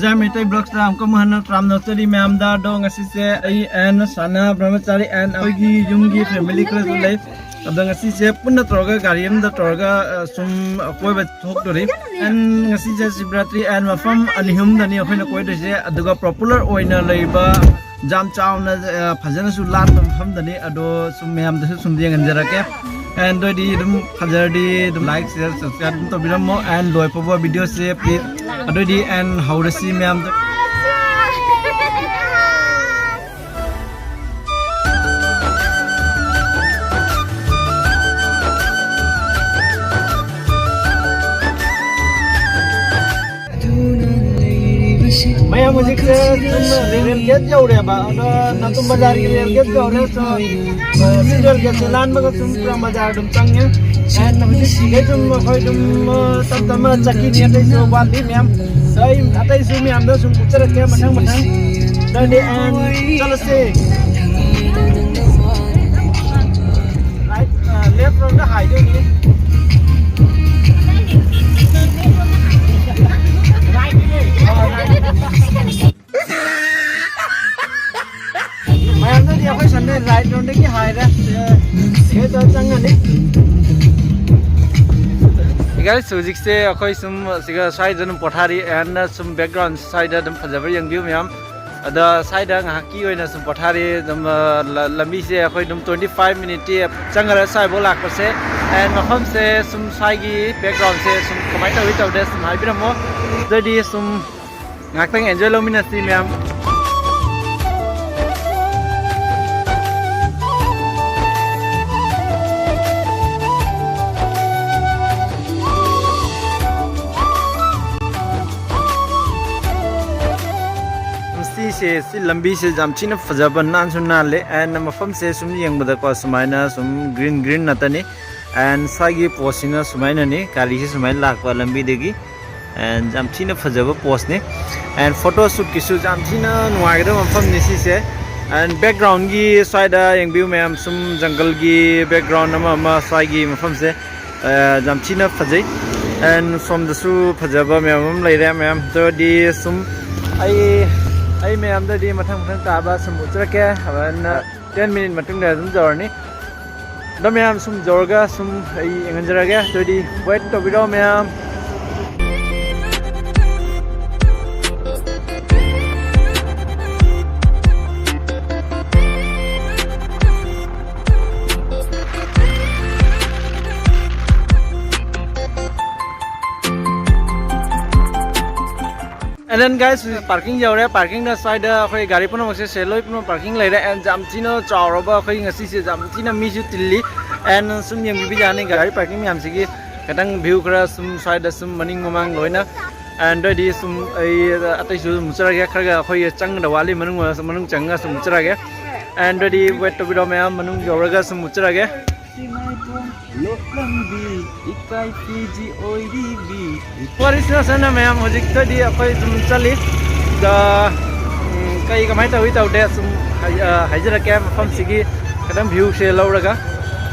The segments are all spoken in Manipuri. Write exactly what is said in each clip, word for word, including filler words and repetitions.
ꯖꯥꯏ ꯃꯩꯇꯩ ꯕ꯭ꯂꯣꯛꯁꯇ ꯑꯃꯨꯛꯀ ꯑꯃꯨꯛ ꯍꯟꯅ ꯇꯔꯥꯝꯅ ꯑꯣꯛꯆꯔꯤ ꯃꯌꯥꯝꯗ꯫ ꯑꯗꯣ ꯉꯁꯤꯁꯦ ꯑꯩ and ꯁꯥꯅꯥ ꯕ꯭ꯔꯍꯃꯆꯥꯔꯤ and ꯑꯩꯈꯣꯏꯒꯤ ꯌꯨꯝꯒꯤ ꯐꯦꯃꯤꯂꯤ ꯈꯔꯁꯨ ꯂꯩ꯫ ꯑꯗꯣ ꯉꯁꯤꯁꯦ ꯄꯨꯟꯅ ꯇꯧꯔꯒ ꯒꯥꯔꯤ ꯑꯃꯗ ꯇꯧꯔꯒ, ꯑ, ꯁꯨꯝ ꯀꯣꯏꯕ ꯊꯣꯛꯇꯣꯔꯤ꯫ And ꯉꯁꯤꯁꯦ ꯁꯤꯕꯔꯥꯇ꯭ꯔꯤ and ꯃꯐꯝ ꯑꯅꯤ ꯑꯍꯨꯝꯗꯅꯤ ꯑꯩꯈꯣꯏꯅ ꯀꯣꯏꯗꯣꯏꯁꯦ꯫ ꯑꯗꯨꯒ ꯄꯣꯄꯨꯂꯔ ꯑꯣꯏꯅ ꯂꯩꯕ ꯌꯥꯝ ꯆꯥꯎꯅ, ꯑ, ꯐꯖꯅꯁꯨ ꯂꯥꯟꯕ ꯃꯐꯝꯗꯅꯤ꯫ ꯑꯗꯣ ꯁꯨꯝ ꯃꯌꯥꯝꯗꯁꯨ ꯁꯨꯝ ꯌꯦꯡꯍꯟꯖꯔꯛꯀꯦ꯫ And ꯑꯗꯨꯑꯣꯏꯗꯤ ꯑꯗꯨꯝ ꯐꯖꯔꯗꯤ ꯑꯗꯨꯝ like, share, subscribe ꯑꯗꯨꯝ ꯇꯧꯕꯤꯔꯝꯃꯣ꯫ And ꯂꯣꯏ ꯐꯥꯎꯕ ꯚꯤꯗꯤꯑꯣꯁꯦ please꯫ ꯑꯗꯨꯑꯣꯏꯗꯤ and ꯍꯧꯔꯁꯤ ꯃꯌꯥꯝꯗ꯫ ꯃꯌꯥꯝ ꯍꯧꯖꯤꯛꯁꯦ ꯑꯗꯨꯝ ꯔꯦꯜ ꯒꯦꯠ ꯌꯧꯔꯦꯕ꯫ ꯑꯗꯣ ꯅꯥꯇꯨꯝ ꯕꯖꯥꯔꯒꯤ ꯔꯦꯜ ꯒꯦꯠ ꯌꯧꯔꯦ꯫ So, ꯑ, ꯁꯤ ꯔꯦꯜ ꯒꯦꯠꯁꯦ ꯂꯥꯟꯕꯒ ꯁꯨꯝ ꯄꯨꯔꯥ ꯕꯖꯥꯔ ꯑꯗꯨꯝ ꯆꯪꯉꯦ꯫ And ꯍꯧꯖꯤꯛ ꯁꯤꯗꯩ ꯑꯗꯨꯝ ꯑꯩꯈꯣꯏ ꯑꯗꯨꯝ, ꯑ, ꯇꯞ ꯇꯞꯅ ꯆꯠꯈꯤꯅꯤ꯫ ꯑꯇꯩꯁꯨ ꯋꯥꯠꯂꯤ ꯃꯌꯥꯝ꯫ ꯑꯗꯣ ꯑꯩ ꯑꯇꯩꯁꯨ ꯃꯌꯥꯝꯗ ꯁꯨꯝ ꯎꯠꯆꯔꯛꯀꯦ ꯃꯊꯪ ꯃꯊꯪ꯫ ꯑꯗꯨꯗꯤ, and ꯆꯠꯂꯁꯦ꯫ Right, ꯑ, left ꯔꯣꯝꯗ ꯍꯥꯏꯗꯣꯏꯅꯤ꯫ ꯃꯌꯥꯝꯗꯗꯤ ꯑꯩꯈꯣꯏ ꯁꯟꯗꯦ right ꯔꯣꯝꯗꯒꯤ ꯍꯥꯏꯔꯦ꯫ ꯁꯤꯗ ꯆꯪꯉꯅꯤ꯫ Guys, ꯍꯧꯖꯤꯛꯁꯦ ꯑꯩꯈꯣꯏ ꯁꯨꯝ ꯁꯤꯒ ꯁ꯭ꯋꯥꯏꯗ ꯑꯗꯨꯝ ꯄꯣꯊꯥꯔꯤ, and ꯁꯨꯝ background ꯁ꯭ꯋꯥꯏꯗ ꯑꯗꯨꯝ ꯐꯖꯕ ꯌꯦꯡꯕꯤꯌꯨ ꯃꯌꯥꯝ꯫ ꯑꯗ ꯁ꯭ꯋꯥꯏꯗ ꯉꯥꯏꯍꯥꯛꯀꯤ ꯑꯣꯏꯅ ꯁꯨꯝ ꯄꯣꯊꯥꯔꯤ꯫ ꯑꯗꯨꯝ, ꯑ, ꯂ-, ꯂꯝꯕꯤꯁꯦ ꯑꯩꯈꯣꯏ ꯑꯗꯨꯝ twenty five minute ꯆꯪꯈꯔꯦ ꯁ꯭ꯋꯥꯏꯐꯥꯎ ꯂꯥꯛꯄꯁꯦ꯫ And ꯃꯐꯝꯁꯦ ꯁꯨꯝ ꯁ꯭ꯋꯥꯏꯒꯤ background ꯁꯦ ꯁꯨꯝ ꯀꯃꯥꯏꯅ ꯇꯧꯏ ꯇꯧꯗꯦ ꯁꯨꯝ ꯍꯥꯏꯕꯤꯔꯝꯃꯣ꯫ ꯑꯗꯨꯗꯤ ꯁꯨꯝ ꯉꯥꯏꯍꯥꯛꯇꯪ enjoy ꯂꯧꯃꯤꯟꯅꯁꯤ ꯃꯌꯥꯝ꯫ ꯁꯤꯁꯦ, ꯁꯤ ꯂꯝꯕꯤꯁꯦ ꯌꯥꯝ ꯊꯤꯅ ꯐꯖꯕ, ꯅꯥꯟꯁꯨ ꯅꯥꯜꯂꯦ꯫ And ꯃꯐꯝꯁꯦ ꯁꯨꯝ ꯌꯦꯡꯕꯗꯀꯣ, ꯁꯨꯃꯥꯏꯅ ꯁꯨꯝ green green ꯉꯥꯛꯇꯅꯤ꯫ And ꯁ꯭ꯋꯥꯏꯒꯤ post ꯁꯤꯅ ꯁꯨꯃꯥꯏꯅꯅꯤ, ꯒꯥꯔꯤꯁꯦ ꯁꯨꯃꯥꯏꯅ ꯂꯥꯛꯄ ꯂꯝꯕꯤꯗꯒꯤ꯫ And ꯌꯥꯝ ꯊꯤꯅ ꯐꯖꯕ post ꯅꯤ꯫ And photo shoot ꯀꯤꯁꯨ ꯌꯥꯝ ꯊꯤꯅ ꯅꯨꯡꯉꯥꯏꯒꯗꯕ ꯃꯐꯝꯅꯤ ꯁꯤꯁꯦ꯫ And background ꯒꯤ ꯁ꯭ꯋꯥꯏꯗ ꯌꯦꯡꯕꯤꯌꯨ ꯃꯌꯥꯝ, ꯁꯨꯝ ꯖꯪꯒꯜꯒꯤ background ꯑꯃ ꯑꯃ ꯁ꯭ꯋꯥꯏꯒꯤ ꯃꯐꯝꯁꯦ, ꯑ, ꯌꯥꯝ ꯊꯤꯅ ꯐꯖꯩ꯫ ꯑꯦꯟ ꯁꯣꯝꯗꯁꯨ ꯐꯖꯕ ꯃꯌꯥꯝ ꯑꯃ ꯂꯩꯔꯦ ꯃꯌꯥꯝ꯫ ꯑꯗꯨꯗꯤ ꯁꯨꯝ ꯑꯩ ꯑꯩ ꯃꯌꯥꯝꯗꯗꯤ ꯃꯊꯪ ꯃꯊꯪ ꯇꯥꯕ ꯁꯨꯝ ꯎꯠꯆꯔꯛꯀꯦ꯫ ꯑꯗꯨꯅ ꯇꯦꯟ ꯃꯤꯅꯤꯠ ꯃꯇꯨꯡꯗ ꯑꯗꯨꯝ ꯌꯧꯔꯅꯤ꯫ ꯑꯗꯣ ꯃꯌꯥꯝ ꯁꯨꯝ ꯌꯧꯔꯒ ꯁꯨꯝ ꯑꯩ ꯌꯦꯡꯍꯟꯖꯔꯒꯦ꯫ ꯑꯗꯨꯗꯤ ꯋꯦꯠ ꯇꯧꯕꯤꯔꯣ ꯃꯌꯥꯝ꯫ And then guys, parking ꯌꯧꯔꯦ꯫ Parkingꯗ ꯁ꯭ꯋꯥꯏꯗ ꯑꯩꯈꯣꯏ ꯒꯥꯔꯤ ꯄꯨꯝꯅꯃꯛꯁꯦ ꯁꯦ ꯂꯣꯏ ꯄꯨꯝꯅꯃꯛ parking ꯂꯩꯔꯦ꯫ And ꯌꯥꯝ ꯊꯤꯅ ꯆꯥꯎꯔꯕ ꯑꯩꯈꯣꯏ ꯉꯁꯤꯁꯦ ꯌꯥꯝ ꯊꯤꯅ ꯃꯤꯁꯨ ꯇꯤꯜꯂꯤ꯫ And ꯁꯨꯝ ꯌꯦꯡꯕꯤꯕ ꯌꯥꯅꯤ ꯒꯥꯔꯤ parking ꯃꯌꯥꯝꯁꯤꯒꯤ ꯈꯤꯇꯪ view ꯈꯔ ꯁꯨꯝ ꯁ꯭ꯋꯥꯏꯗ ꯁꯨꯝ ꯃꯅꯤꯡ ꯃꯃꯥꯡ ꯂꯣꯏꯅ꯫ And ꯑꯗꯨꯗꯤ ꯁꯨꯝ ꯑꯩ ꯑꯇꯩꯁꯨ ꯑꯗꯨꯝ ꯎꯠꯆꯔꯒꯦ꯫ ꯈꯔꯒ ꯑꯩꯈꯣꯏ ꯆꯪꯒꯗ ꯋꯥꯠꯂꯤ ꯃꯅꯨꯡ ꯃꯅꯨꯡ ꯆꯪꯉꯒ ꯁꯨꯝ ꯎꯠꯆꯔꯒꯦ꯫ And ꯑꯗꯨꯗꯤ wait ꯇꯧꯕꯤꯔꯣ ꯃꯌꯥꯝ, ꯃꯅꯨꯡ ꯌꯧꯔꯒ ꯁꯨꯝ ꯎꯠꯆꯔꯒꯦ꯫ ꯂꯣꯛꯂꯝꯕꯤ ꯏꯀꯥꯏ ꯐꯤꯖꯤ ꯑꯣꯏꯔꯤꯕꯤ꯫ ꯋꯥꯔꯤꯁꯤꯅ ꯁꯥꯟꯅ ꯃꯌꯥꯝ ꯍꯧꯖꯤꯛꯇꯗꯤ ꯑꯩꯈꯣꯏ ꯁꯨꯝ ꯆꯠꯂꯤ꯫ ꯑꯗ, ꯎꯝ, ꯀꯩ ꯀꯃꯥꯏꯅ ꯇꯧꯏ ꯇꯧꯗꯦ ꯁꯨꯝ ꯍꯥꯏ-, ꯑ, ꯍꯥꯏꯖꯔꯛꯀꯦ꯫ ꯃꯐꯝꯁꯤꯒꯤ ꯈꯤꯇꯪ viewꯁꯦ ꯂꯧꯔꯒ,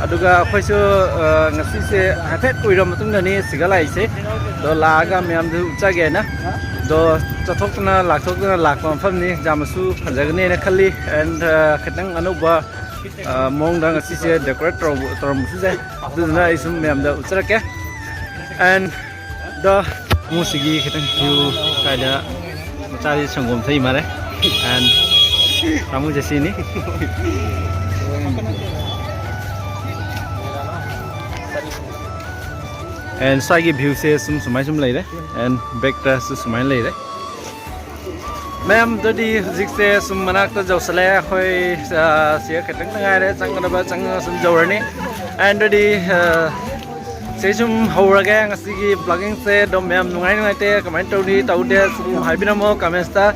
ꯑꯗꯨꯒ ꯑꯩꯈꯣꯏꯁꯨ, ꯑ, ꯉꯁꯤꯁꯦ ꯍꯥꯏꯐꯦꯠ ꯀꯨꯏꯔ ꯃꯇꯨꯡꯗꯅꯤ ꯁꯤꯒ ꯂꯥꯛꯏꯁꯦ꯫ ꯑꯗꯣ ꯂꯥꯛꯑꯒ ꯃꯌꯥꯝꯗꯨ ꯎꯠꯆꯒꯦꯅ꯫ ꯑꯗꯣ ꯆꯠꯊꯣꯛꯇꯅ ꯂꯥꯛꯊꯣꯛꯇꯅ ꯂꯥꯛꯄ ꯃꯐꯝꯅꯤ꯫ ꯌꯥꯝꯅꯁꯨ ꯐꯖꯒꯅꯦꯅ ꯈꯜꯂꯤ꯫ And, ꯑ, ꯈꯤꯇꯪ ꯑꯅꯧꯕ ꯑ, ꯃꯑꯣꯡꯗ ꯉꯁꯤꯁꯦ decorate ꯇꯧꯔꯝꯕ-, ꯇꯧꯔꯝꯕꯁꯨ ꯌꯥꯏ꯫ ꯑꯗꯨꯗꯨꯅ ꯑꯩ ꯁꯨꯝ ꯃꯌꯥꯝꯗ ꯎꯠꯆꯔꯛꯀꯦ꯫ And the ꯃꯣꯏꯁꯤꯒꯤ ꯈꯤꯇꯪ view ꯁ꯭ꯋꯥꯏꯗ ꯃꯆꯥꯁꯤ ꯁꯪꯒꯣꯝ ꯊꯛꯏ ꯃꯥꯜꯂꯦ꯫ And ꯇꯥꯃꯣ ꯖꯦꯁꯤꯅꯤ꯫ And ꯁ꯭ꯋꯥꯏꯒꯤ viewꯁꯦ ꯁꯨꯝ ꯁꯨꯃꯥꯏ ꯁꯨꯝ ꯂꯩꯔꯦ꯫ And backꯇꯁꯨ ꯁꯨꯃꯥꯏꯅ ꯂꯩꯔꯦ꯫ ꯃꯌꯥꯝ, ꯑꯗꯨꯗꯤ ꯍꯧꯖꯤꯛꯁꯦ ꯁꯨꯝ ꯃꯅꯥꯛꯇ ꯌꯧꯁꯜꯂꯛꯑꯦ꯫ ꯑꯩꯈꯣꯏ, ꯑ, ꯁꯤꯗ ꯈꯤꯇꯪ ꯉꯥꯏꯔꯦ ꯆꯪꯒꯗꯕ, ꯆꯪꯉꯒ ꯁꯨꯝ ꯌꯧꯔꯅꯤ꯫ And ꯑꯗꯨꯗꯤ, ꯑ, ꯁꯤ ꯁꯨꯝ ꯍꯧꯔꯒꯦ ꯉꯁꯤꯒꯤ vloggingꯁꯦ꯫ ꯑꯗꯣ ꯃꯌꯥꯝ ꯅꯨꯡꯉꯥꯏ ꯅꯨꯡꯉꯥꯏꯇꯦ, ꯀꯃꯥꯏꯅ ꯇꯧꯔꯤ ꯇꯧꯗꯦ ꯁꯨꯝ ꯍꯥꯏꯕꯤꯔꯝꯃꯣ commentsꯇ꯫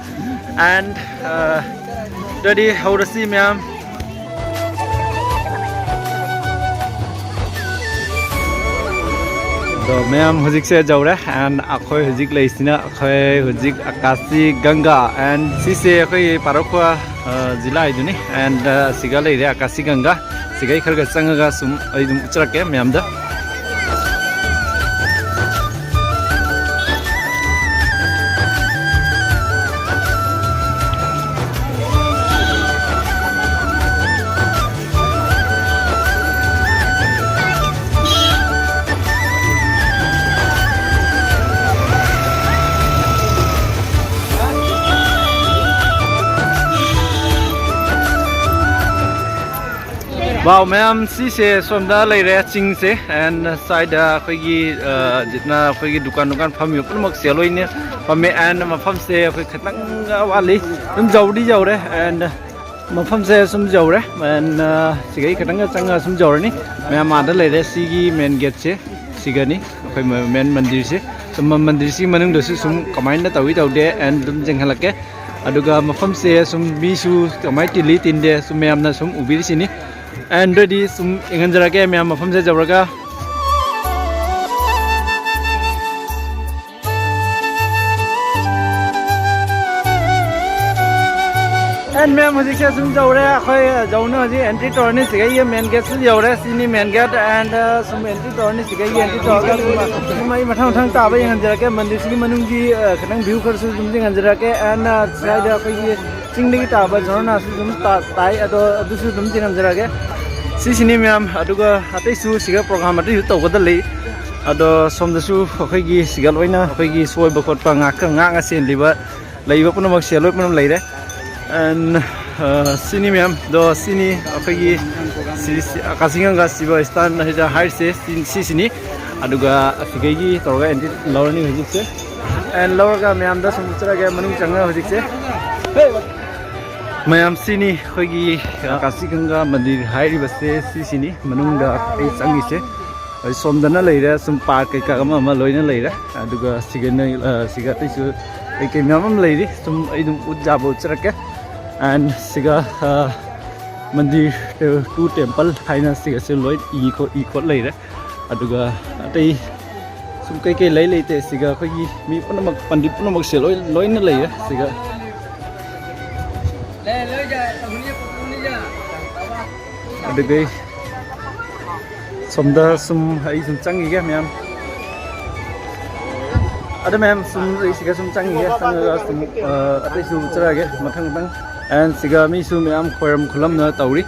And, ꯑ, ꯑꯗꯨꯗꯤ ꯍꯧꯔꯁꯤ ꯃꯌꯥꯝ꯫ ꯑꯗꯣ ꯃꯌꯥꯝ ꯍꯧꯖꯤꯛꯁꯦ ꯌꯧꯔꯦ꯫ And ꯑꯩꯈꯣꯏ ꯍꯧꯖꯤꯛ ꯂꯩꯁꯤꯅ ꯑꯩꯈꯣꯏ ꯍꯧꯖꯤꯛ ꯑꯀꯥꯁꯤ ꯒꯪꯒꯥ, and ꯁꯤꯁꯦ ꯑꯩꯈꯣꯏꯒꯤ ꯄꯥꯔꯣꯈꯣ, ꯑ, ꯖꯤꯂꯥ ꯍꯥꯏꯗꯨꯅꯤ꯫ And, ꯑ, ꯁꯤꯒ ꯂꯩꯔꯦ ꯑꯀꯥꯁꯤ ꯒꯪꯒꯥ꯫ ꯁꯤꯒ ꯑꯩ ꯈꯔ ꯈꯔ ꯆꯪꯉꯒ ꯁꯨꯝ ꯑꯩ ꯑꯗꯨꯝ ꯎꯠꯆꯔꯛꯀꯦ ꯃꯌꯥꯝꯗ꯫ ꯋꯥꯎ ꯃꯌꯥꯝ, ꯁꯤꯁꯦ ꯁꯣꯝꯗ ꯂꯩꯔꯦ ꯆꯤꯡꯁꯦ꯫ ꯑꯦꯟ ꯁ꯭ꯋꯥꯏꯗ ꯑꯩꯈꯣꯏꯒꯤ ꯑ, ꯖꯤꯠꯅ ꯑꯩꯈꯣꯏꯒꯤ ꯗꯨꯀꯥꯟ ꯗꯨꯀꯥꯟ ꯐꯝꯃꯤꯕ ꯄꯨꯝꯅꯃꯛꯁꯦ ꯂꯣꯏꯅ ꯐꯝꯃꯦ꯫ ꯑꯦꯟ ꯃꯐꯝꯁꯦ ꯑꯩꯈꯣꯏ ꯈꯤꯇꯪ ꯋꯥꯠꯂꯤ, ꯑꯗꯨꯝ ꯌꯧꯗꯤ ꯌꯧꯔꯦ꯫ ꯑꯦꯟ ꯃꯐꯝꯁꯦ ꯁꯨꯝ ꯌꯧꯔꯦ꯫ ꯑꯦꯟ ꯁꯤꯒꯩ ꯈꯤꯇꯪꯒ ꯆꯪꯉꯒ ꯁꯨꯝ ꯌꯧꯔꯅꯤ꯫ ꯃꯌꯥꯝ ꯑꯥꯗ ꯂꯩꯔꯦ꯫ ꯁꯤꯒꯤ ꯃꯦꯟ ꯒꯦꯠꯁꯦ ꯁꯤꯒꯅꯤ, ꯑꯩꯈꯣꯏ ꯃꯦꯟ ꯃꯟꯗꯤꯔꯁꯦ꯫ ꯁꯨꯝ ꯃꯟꯗꯤꯔꯁꯤꯒꯤ ꯃꯅꯨꯡꯗꯁꯨ ꯁꯨꯝ ꯀꯃꯥꯏꯅ ꯇꯧꯏ ꯇꯧꯗꯦ ꯑꯦꯟ ꯑꯗꯨꯝ ꯌꯦꯡꯍꯜꯂꯛꯀꯦ꯫ ꯑꯗꯨꯒ ꯃꯐꯝꯁꯦ ꯁꯨꯝ ꯃꯤꯁꯨ ꯀꯃꯥꯏꯅ ꯇꯤꯜꯂꯤ ꯇꯤꯟꯗꯦ ꯁꯨꯝ ꯃꯌꯥꯝꯅ ꯁꯨꯝ ꯎꯕꯤꯔꯤꯁꯤꯅꯤ꯫ ꯑꯦꯟ ꯑꯗꯨꯗꯤ ꯁꯨꯝ ꯌꯦꯡꯍꯟꯖꯔꯛꯀꯦ ꯃꯌꯥꯝ ꯃꯐꯝꯁꯦ ꯌꯧꯔꯒ꯫ ꯑꯦꯟ ꯃꯦꯝ, ꯍꯧꯖꯤꯛꯁꯦ ꯁꯨꯝ ꯌꯧꯔꯦ꯫ ꯑꯩꯈꯣꯏ ꯌꯧꯅ ꯍꯧꯖꯤꯛ ꯑꯦꯟꯇ꯭ꯔꯤ ꯇꯧꯔꯅꯤ꯫ ꯁꯤꯒꯩꯒꯤ ꯃꯦꯟ ꯒꯦꯠꯁꯨ ꯌꯧꯔꯦ꯫ ꯁꯤꯅꯤ ꯃꯦꯟ ꯒꯦꯠ꯫ ꯑꯦꯟ ꯁꯨꯝ ꯑꯦꯟꯇ꯭ꯔꯤ ꯇꯧꯔꯅꯤ꯫ ꯁꯤꯒꯩꯒꯤ ꯑꯦꯟꯇ꯭ꯔꯤ ꯇꯧꯔꯒ ꯁꯨꯝ, ꯁꯨꯝ ꯑꯩ ꯃꯊꯪ ꯃꯊꯪ ꯇꯥꯕ ꯌꯦꯡꯍꯟꯖꯔꯛꯀꯦ꯫ ꯃꯟꯗꯤꯔꯁꯤꯒꯤ ꯃꯅꯨꯡꯒꯤ ꯑ, ꯈꯤꯇꯪ ꯚ꯭ꯌꯨ ꯈꯔꯁꯨ ꯑꯗꯨꯝ ꯌꯦꯡꯍꯟꯖꯔꯛꯀꯦ꯫ ꯑꯦꯟ ꯁ꯭ꯋꯥꯏꯗ ꯑꯩꯈꯣꯏꯒꯤ ꯆꯤꯡꯗꯒꯤ ꯇꯥꯕ ꯖꯔꯅꯥꯁꯨ ꯑꯗꯨꯝ ꯇꯥ-, ꯇꯥꯏ꯫ ꯑꯗꯣ ꯑꯗꯨꯁꯨ ꯑꯗꯨꯝ ꯌꯦꯡꯍꯟꯖꯔꯛꯀꯦ꯫ ꯁꯤꯁꯤꯅꯤ ꯃꯌꯥꯝ꯫ ꯑꯗꯨꯒ ꯑꯇꯩꯁꯨ ꯁꯤꯒ ꯄ꯭ꯔꯣꯒ꯭ꯔꯥꯝ ꯑꯇꯩꯁꯨ ꯇꯧꯒꯗ ꯂꯩ꯫ ꯑꯗꯣ ꯁꯣꯝꯗꯁꯨ ꯑꯩꯈꯣꯏꯒꯤ ꯁꯤꯒ ꯂꯣꯏꯅ ꯑꯩꯈꯣꯏꯒꯤ ꯁꯣꯏꯕ ꯈꯣꯠꯄ ꯉꯥꯛꯇ ꯉꯥꯛꯅ ꯁꯦꯟꯂꯤꯕ ꯂꯩꯕ ꯄꯨꯝꯅꯃꯛꯁꯦ ꯂꯣꯏ ꯄꯨꯝꯅꯃꯛ ꯂꯩꯔꯦ꯫ ꯑꯦꯟ ꯁꯤꯅꯤ ꯃꯌꯥꯝ꯫ ꯑꯗꯣ ꯁꯤꯅꯤ ꯑꯩꯈꯣꯏꯒꯤ ꯁꯤ, ꯁꯤ, ꯀꯥꯁꯤꯒꯪꯒ ꯁꯤꯕ ꯏꯁꯇꯥꯟ ꯍꯥꯏꯗ ꯍꯥꯏꯔꯤꯁꯦ ꯁꯤ-, ꯁꯤꯁꯤꯅꯤ꯫ ꯑꯗꯨꯒ ꯑꯁꯤꯗꯒꯤ ꯇꯧꯔꯒ ꯑꯦꯟꯇ꯭ꯔꯤ ꯂꯧꯔꯅꯤ ꯍꯧꯖꯤꯛꯁꯦ꯫ ꯑꯦꯟ ꯂꯧꯔꯒ ꯃꯌꯥꯝꯗ ꯁꯨꯝ ꯎꯠꯆꯔꯒꯦ ꯃꯅꯨꯡ ꯆꯪꯉꯒ ꯍꯧꯖꯤꯛꯁꯦ꯫ ꯃꯌꯥꯝ ꯁꯤꯅꯤ ꯑꯩꯈꯣꯏꯒꯤ ꯀꯥꯁꯤꯒꯪꯒ ꯃꯟꯗꯤꯔ ꯍꯥꯏꯔꯤꯕꯁꯦ ꯁꯤꯁꯤꯅꯤ ꯃꯅꯨꯡꯗ ꯑꯩ ꯆꯪꯉꯤꯁꯦ꯫ ꯑꯩ ꯁꯣꯝꯗꯅ ꯂꯩꯔꯦ ꯁꯨꯝ ꯄꯥꯔꯛ ꯀꯩꯀꯥ ꯑꯃ ꯑꯃ ꯂꯣꯏꯅ ꯂꯩꯔꯦ꯫ ꯑꯗꯨꯒ ꯁꯤꯒꯅ, ꯑ, ꯁꯤꯒ ꯑꯇꯩꯁꯨ ꯀꯩꯀꯩ ꯃꯌꯥꯝ ꯑꯃ ꯂꯩꯔꯤ꯫ ꯁꯨꯝ ꯑꯩ ꯑꯗꯨꯝ ꯎꯠ ꯌꯥꯕ ꯎꯠꯆꯔꯛꯀꯦ꯫ ꯑꯦꯟ ꯁꯤꯒ, ꯑ, ꯃꯟꯗꯤꯔ, ꯑ, ꯇꯨ ꯇꯦꯝꯄꯜ ꯍꯥꯏꯅ ꯁꯤꯒꯁꯨ ꯂꯣꯏ ꯏ ꯈꯣꯠ, ꯏ ꯈꯣꯠ ꯂꯩꯔꯦ꯫ ꯑꯗꯨꯒ ꯑꯇꯩ ꯁꯨꯝ ꯀꯩꯀꯩ ꯂꯩ ꯂꯩꯇꯦ ꯁꯤꯒ ꯑꯩꯈꯣꯏꯒꯤ ꯃꯤ ꯄꯨꯝꯅꯃꯛ ꯄꯟꯗꯤꯠ ꯄꯨꯝꯅꯃꯛꯁꯦ ꯂꯣꯏ, ꯂꯣꯏꯅ ꯂꯩꯔꯦ ꯁꯤꯒ꯫ ꯑꯗꯨꯗꯒꯤ ꯁꯣꯝꯗ ꯁꯨꯝ ꯑꯩ ꯁꯨꯝ ꯆꯪꯈꯤꯒꯦ ꯃꯌꯥꯝ꯫ ꯑꯗ ꯃꯌꯥꯝ ꯁꯨꯝ ꯑꯩ ꯁꯤꯒ ꯁꯨꯝ ꯆꯪꯈꯤꯒꯦ꯫ ꯆꯪꯉꯒ ꯁꯨꯝ, ꯑ, ꯑꯇꯩꯁꯨ ꯎꯠꯆꯔꯛꯑꯒꯦ ꯃꯊꯪ ꯃꯊꯪ꯫ ꯑꯦꯟ ꯁꯤꯒ ꯃꯤꯁꯨ ꯃꯌꯥꯝ ꯈꯣꯏꯔꯝ ꯈꯨꯂꯝꯅ ꯇꯧꯔꯤ꯫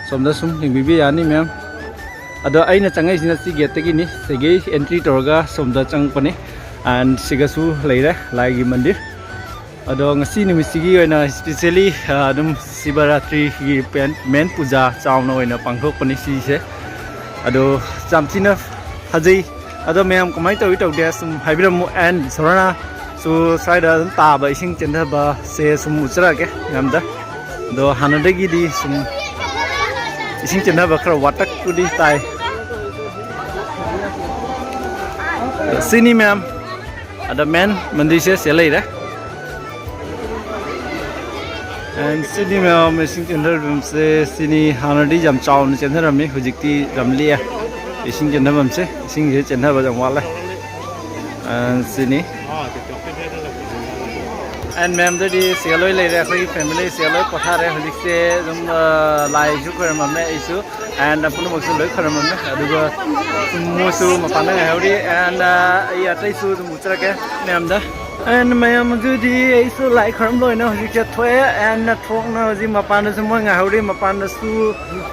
ꯁꯣꯝꯗ ꯁꯨꯝ ꯌꯦꯡꯕꯤꯕ ꯌꯥꯅꯤ ꯃꯌꯥꯝ꯫ ꯑꯗꯣ ꯑꯩꯅ ꯆꯪꯉꯛꯏꯁꯤꯅ ꯁꯤ ꯒꯦꯠꯇꯒꯤꯅꯤ꯫ ꯁꯤꯒꯤ ꯑꯦꯟꯇ꯭ꯔꯤ ꯇꯧꯔꯒ ꯁꯣꯝꯗ ꯆꯪꯉꯛꯄꯅꯤ꯫ ꯑꯦꯟ ꯁꯤꯒꯁꯨ ꯂꯩꯔꯦ ꯂꯥꯏꯒꯤ ꯃꯟꯗꯤꯔ꯫ ꯑꯗꯣ ꯉꯁꯤ ꯅꯨꯃꯤꯠꯁꯤꯒꯤ ꯑꯣꯏꯅ ꯏꯁꯄꯤꯁꯦꯜꯂꯤ, ꯑ, ꯑꯗꯨꯝ ꯁꯤꯕꯔꯥꯇ꯭ꯔꯤꯒꯤ ꯄꯦꯟ-, ꯃꯦꯟ ꯄꯨꯖꯥ ꯆꯥꯎꯅ ꯑꯣꯏꯅ ꯄꯥꯡꯊꯣꯛꯄꯅꯤ ꯁꯤꯁꯦ꯫ ꯑꯗꯣ ꯌꯥꯝ ꯊꯤꯅ ꯐꯖꯩ꯫ ꯑꯗꯣ ꯃꯌꯥꯝ ꯀꯃꯥꯏꯅ ꯇꯧꯏ ꯇꯧꯗꯦ ꯁꯨꯝ ꯍꯥꯏꯕꯤꯔꯝꯃꯨ꯫ And ꯁꯣꯔꯅꯥꯁꯨ ꯁ꯭ꯋꯥꯏꯗ ꯑꯗꯨꯝ ꯇꯥꯕ ꯏꯁꯤꯡ ꯆꯦꯟꯊꯕꯁꯦ ꯁꯨꯝ ꯎꯠꯆꯔꯛꯑꯒꯦ ꯃꯌꯥꯝꯗ꯫ ꯑꯗꯣ ꯍꯥꯟꯅꯗꯒꯤꯗꯤ ꯁꯨꯝ ꯏꯁꯤꯡ ꯆꯦꯟꯊꯕ ꯈꯔ ꯋꯥꯇꯛꯄꯨꯗꯤ ꯇꯥꯏ꯫ ꯁꯤꯅꯤ ꯃꯌꯥꯝ꯫ ꯑꯗ ꯃꯦꯟ ꯃꯟꯗꯤꯔꯁꯦ ꯁꯤꯗ ꯂꯩꯔꯦ꯫ And ꯁꯤꯅꯤ ꯃꯌꯥꯝ ꯏꯁꯤꯡ ꯆꯦꯟꯊꯐꯝꯁꯦ ꯁꯤꯅꯤ꯫ ꯍꯥꯟꯅꯗꯤ ꯌꯥꯝ ꯆꯥꯎꯅ ꯆꯦꯟꯊꯔꯝꯃꯤ, ꯍꯧꯖꯤꯛꯇꯤ ꯌꯥꯝ ꯂꯤꯛꯑꯦ ꯏꯁꯤꯡ ꯆꯦꯟꯊꯐꯝꯁꯦ꯫ ꯏꯁꯤꯡꯁꯦ ꯆꯦꯟꯊꯕ ꯌꯥꯝ ꯋꯥꯠꯂꯦ꯫ And ꯁꯤꯅꯤ꯫ And ꯃꯌꯥꯝꯗꯗꯤ ꯁꯤꯗ ꯂꯣꯏ ꯂꯩꯔꯦ, ꯑꯩꯈꯣꯏꯒꯤ family ꯁꯤꯗ ꯂꯣꯏ ꯄꯣꯊꯥꯔꯦ꯫ ꯍꯧꯖꯤꯛꯁꯦ ꯑꯗꯨꯝ, ꯑ, ꯂꯥꯏꯁꯨ ꯈꯣꯏꯔꯝꯃꯝꯃꯦ ꯑꯩꯁꯨ꯫ And ꯄꯨꯝꯅꯃꯛꯁꯨ ꯂꯣꯏ ꯈꯣꯏꯔꯝꯃꯝꯃꯦ꯫ ꯑꯗꯨꯒ ꯃꯣꯏꯁꯨ ꯃꯄꯥꯟꯗ ꯉꯥꯏꯍꯧꯔꯤ꯫ And, ꯑ, ꯑꯩ ꯑꯇꯩꯁꯨ ꯑꯗꯨꯝ ꯎꯠꯆꯔꯛꯀꯦ ꯃꯌꯥꯝꯗ꯫ And ꯃꯌꯥꯝ ꯑꯗꯨꯗꯤ ꯑꯩꯁꯨ ꯂꯥꯏ ꯈꯣꯏꯔꯝꯕ ꯑꯣꯏꯅ ꯍꯧꯖꯤꯛꯁꯦ ꯊꯣꯛꯑꯦ꯫ And ꯊꯣꯛꯅ ꯍꯧꯖꯤꯛ ꯃꯄꯥꯟꯗꯁꯨ ꯃꯣꯏ ꯉꯥꯏꯍꯧꯔꯤ꯫ ꯃꯄꯥꯟꯗꯁꯨ,